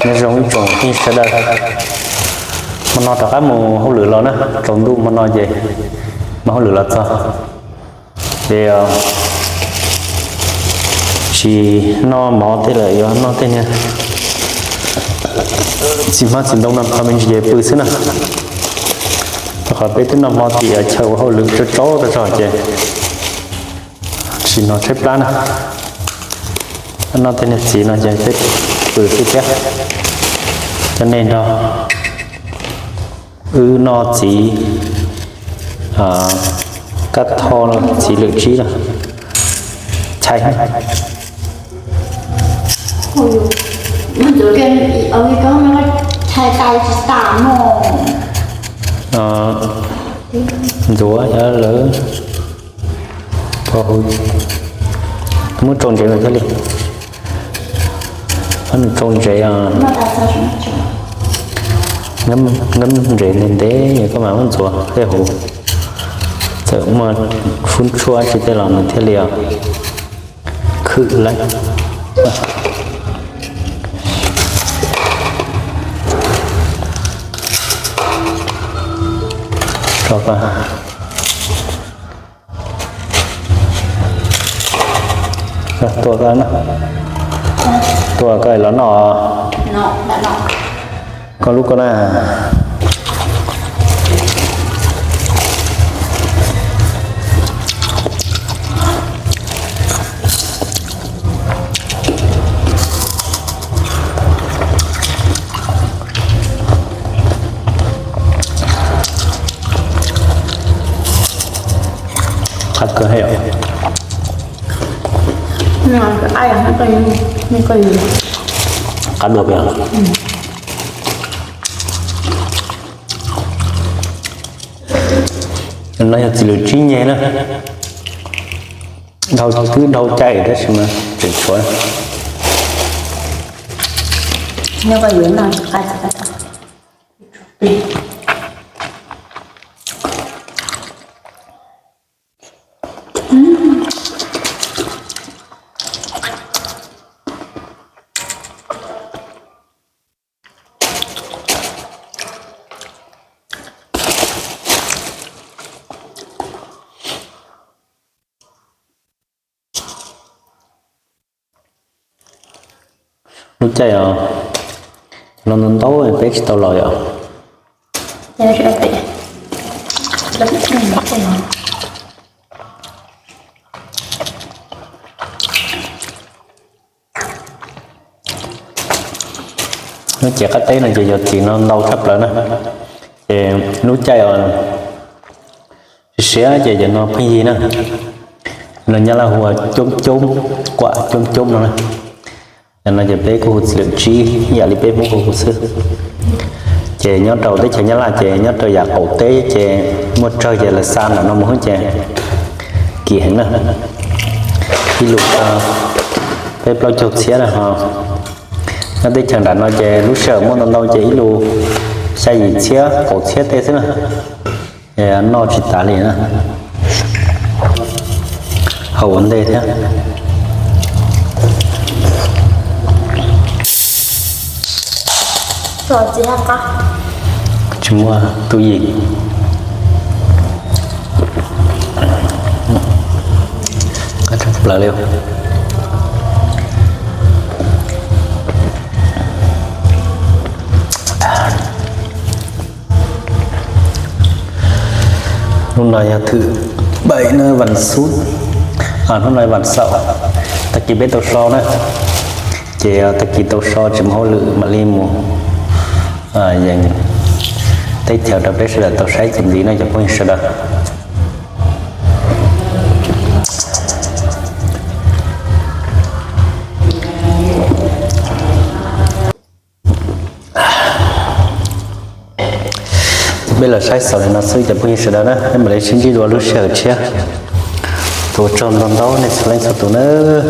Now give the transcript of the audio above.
Nyob zoo ib tsoom phooj ywg sawv daws, hmo no rov qab mus hauj lwm los na, tsaus ntuj hmo no ces mus hauj lwm los txog ces tsis noj mov tej lawm, yuav noj tej niag txiv hmab txiv ntoo no, qhov me ntsis ces pw xwb na. Rau qhov peb twb noj hmo tim chaw ua hauj lwm tsaus tsaus rau zog ces tsis hnov tshaib plab na. Noj tej niag txiv no ces peb pw xwb thiab. Coj nej nrog wb noj txiv kab thoj, txiv lwm tsib na, chais. Ntxuav lawm, muab rau ntsev mus thiaj li, muab nws rau ntsev. Nab ntsev ntev ntev es koj mam muab ntxuav tej huv, txawm muaj fub tshuaj tsi tej los nws thiaj li khwm lawm. Tua koj, tua koj los noj. Koj lub koj na. Qab kawg heev. Qab dua pem. No yog txiv lwm tsib nyeg na, dhau twb dhau caij tab sis mas tseem tshuav. Lub caij os, no ntau ntau peb tsis tau los yom. Lub cev qab teb no ces yog txiv no ntau tshaj plaws na, ces lub caij os siav siav ces cov no pheej yig na. Los nyab laj hu ua coob coob, kuam coob coob no na. Cov no ces peb kuj hu txiv lwm tsib ib yam li peb Hmoob hu hu xwb. Ces nyob rau teb chaws Nyab Laj ces nyob rau yav qaum teb ces muaj tsawg ces lawv xa nram no mus xwb ces kim heev na. Ib lus peb plaub caug txhiab na ho. Nyob teb chaws nram no ces lub sij hawm muaj ntau ntau ces ib lus xya yim txhiab kaum txhiab tej xwb na. Noj tsis tas li na, haum ua ntej thiab. Tsis muaj tub yim. Qab tshaj plaws li. Hnub no yog thứ bảy na, vas xuv, hnub no vas xaum, tag kis peb tau so na, ces tag kis tau so tsis mus hauj lwm mam li mus yees teb chaws rau peb sawv daws tau saib txuas ntxiv no cov phooj ywg sawv daws. Peb los saib xaus li no xwb cov phooj ywg sawv daws na, peb mam li sib ntsib dua lub sij hawm tshiab. Ua tsaug ntau ntau nej txhua leej txhua tus nawb.